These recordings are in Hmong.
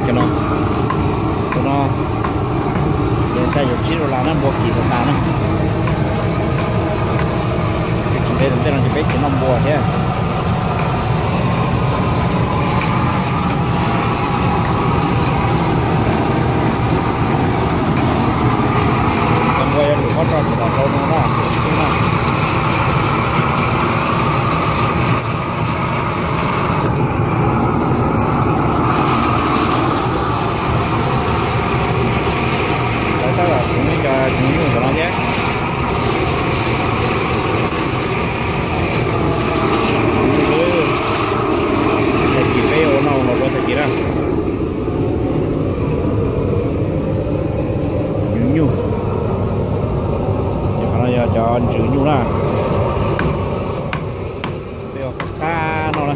Cov no, cov no, xya caum tsib dollar na, npua kim tas tas na. Tsis ntev tom ntej no ces peb tsis noj npua thiab. Cov npua yuav lwm pob rau ces los rau no na, na. Lawv tab tom tseem cov tseem nyuj tom no thiab. Tag kis peb ua noj los rau tag kis na. Nyuj nyuj. Qhov no yog cov ntsws nyuj na. Peb ua qab no na.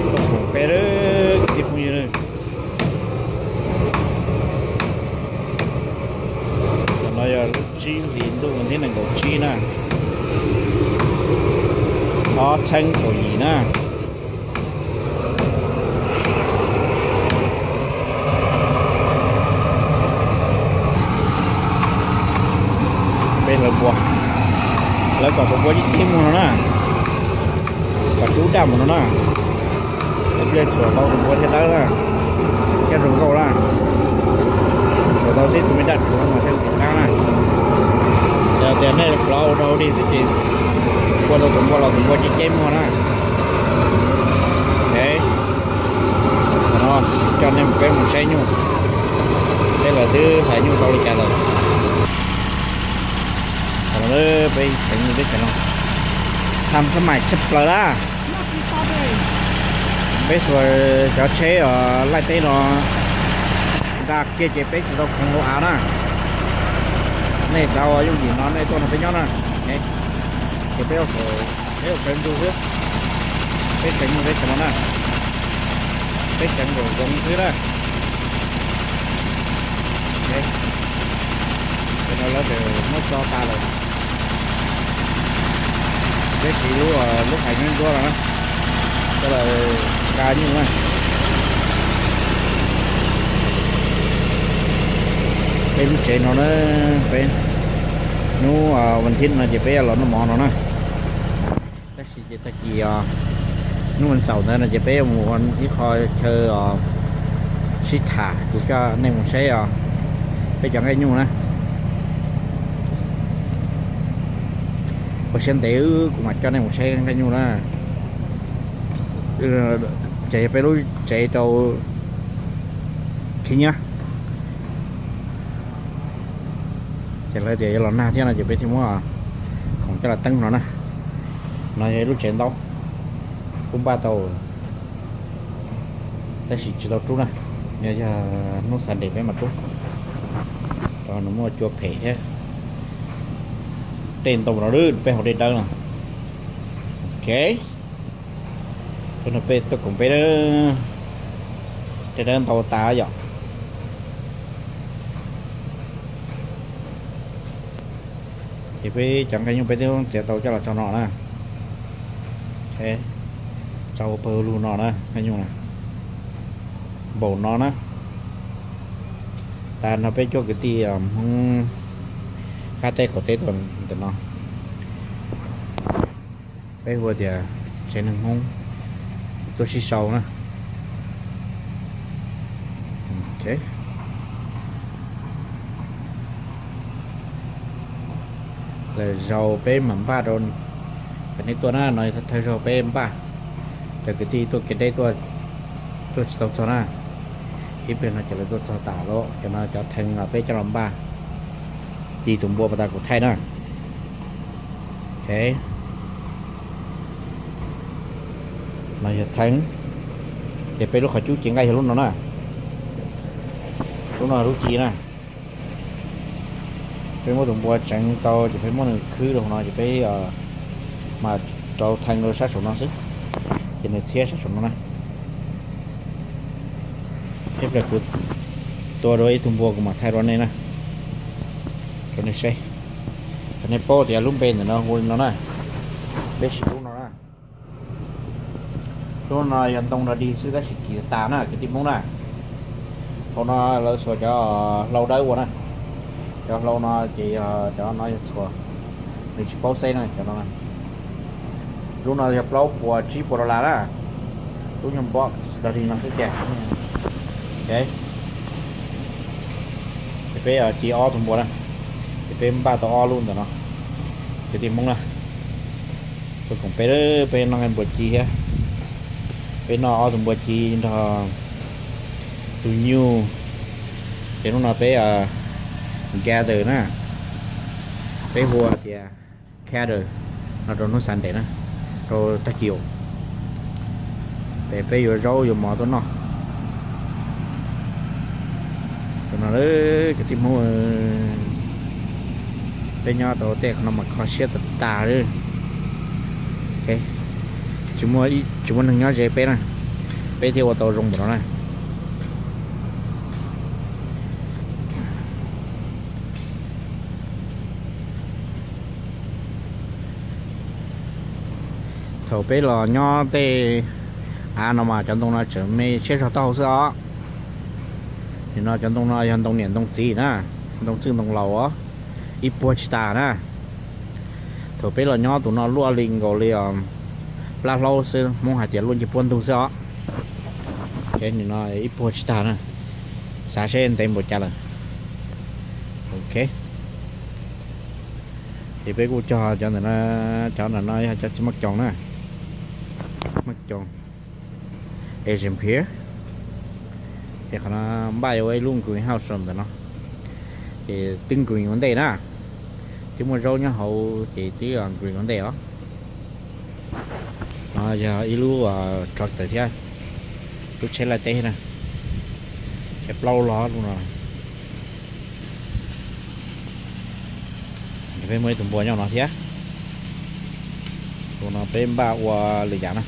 Tuaj koom peb kwv tij phooj ywg. Qhov no yog lub tsib hlis ntuj vas thib nees nkaum tsib na. Ob txhiab kaum yim na. Peb hlawv npua, lawv kom tus npua ceb ceb muag no na, kom rub daj mus no na. Tus npua tsuam tau tus npua thiaj dawb na, thiaj zoo nkauj na. Tsuam tau tib tug me daj rhuav no thiaj li qab na. Yog tias nej plov ua rau hauv dig xwb ces ua rau tus npua los tus npua ceb ceb muag na. Qhov no coj nej mus peb mus saib nyuj, peb lawv twb hlais nyuj tau li cas lawm. Qhov no peb teev nyuj teb chaws no, tham sab mais tshaj plaws lawm. Peb xuas cov tsheb laij teb no nqa kiag ces peb tsis tau khoov hauv av na. Nej xav ua yooj yim no nej tuaj nrog peb nyob na. Ces peb, peb ua tsawv ntug xwb, peb teev nyuj teb chaws no na, peb teev nkaum zoov xwb na. Cov no lawv tseem muab tso tas lawm. Peb siv lub, lub hais nyob nruab no na, coj los nqa nyuj na. Peb lub tsev no na, peb hnub vas thib no ces peb los noj mov no na. Tab sis ces tag kis hnub vas xaum ntawd no ces peb mus ua ib qho chaw sib tham, kuv coj nej mus saib os, peb cov nqaij nyuj na. Ua siab ntev kuv mam coj nej mus saib nqaij nyuj na. Ces yog peb lub tsev rau khib nyiab. Ces lawv tias yuav los nag thiab no ces peb thiaj muab khoom coj los teeb no na. No yog ib lub tsev ntaub, kuj npaj tau, tab sis tsis tau rub na. Yog, yog hnub Sunday peb mam rub, rau nws muaj cua phem thiab. Dej ntau no, peb haus dej dawb no. Ok. Peb no peb tuaj koom peb, dej dawb ntau tas yom. Ces peb cov nqaij nyuj peb twb txiav tau coj los tso no na. Tso ua pawg lug no na, nqaij nyuj na, npaum no na. Tas no peb cuab kwv tij Hmoob qab teb qaum teb tuaj ntawm no. Peb hu tias tsev neeg Hmoob tuaj sib sau na. Lwm zaus peb mam npaj rau kom nej tuaj na, no thawj zaug peb npaj, cov kwv tij tuaj kev deb tuaj, tuaj tsis tau txog na. Ib pliag no ces lawv tuaj txog tas lawm, cov no cov thee los peb coj los npaj, ci tus npua pas tas kuv thaij na. Ok. No yog thee, ces peb lub qhov cub ci nqaij yog lub no na. Lub no lub ci na. Peb muab tus npua tseev tau ces peb muab nws khwb rau hauv no ces peb mam rau thee rau sab saum no xwb, ces nws txhiab sab saum no na. Ib pliag kuv tua dua ib tug npua kuv mam thaij rau nej na, rau nej saib, kom nej paub tias lub npe ntawm no hu li no na. Peb siv lub no na. Lub no yog ntoo rog dig xwb tab sis kim tas na kwv tij Hmoob na. Hauv no lawv xuas cov hlau dawb ua na. Cov hlau no ces yog cov no yog txhuas, nws tsis paub xeb na cov no. Lub no yog plaub puas tsib puas dollar na. Lub nyuag box rog dig no xwb tiag. Ces peb ci ob tug npua na, ces peb npaj tau ob lub ntawm no. Kwv tij Hmoob na, tuaj koom peb, peb noj nqaij npua ci thiab. Peb noj ob tug npua ci nrog tus nyuj. Ces hnub no peb gather na, peb hu tias gather no rau hnub Sunday na, rau tag kis. Peb, peb yuav zaub yuav mov tuaj noj. Tus no kwv tij Hmoob, peb nyob tau tej qhov no mas kho siab tas tas li. Tsis muaj neeg nyob ze peb na, peb thiaj ua tau zoo npaum no na. Thaum peb los nyob tej av no mas cov ntoo no tseem me siab zog taub hau xwb os. Nim no cov ntoo no yog ntoo niam ntoo txiv na, ntoo txwj ntoo laus os, ib puag tsis tas na. Thaum peb los nyob tus no luaj li nkaus li plab hlaub xwb, Hmoob hais tias luaj ncej puab ntug xwb os. Nim no ib puag tsis tag na, xav seb ntev npaum cas lawm. Ok, ces peb kuj cog cov ntawm no, cov ntawm no yog cov txiv maj coos na, maj coos Asian pear. Ces qhov no npaj yuav ua ib lub greenhouse rau ntawm no, ces twb green ua ntej na, twb muaj zaub nyob hauv ces twb green ua ntej os. No yog ib lub tractor thiab, lub tsheb laij teb na, tsheb plaub los lub no. Peb muaj ib tug npua nyob no thiab. Tus no peb npaj ua lwm yam na.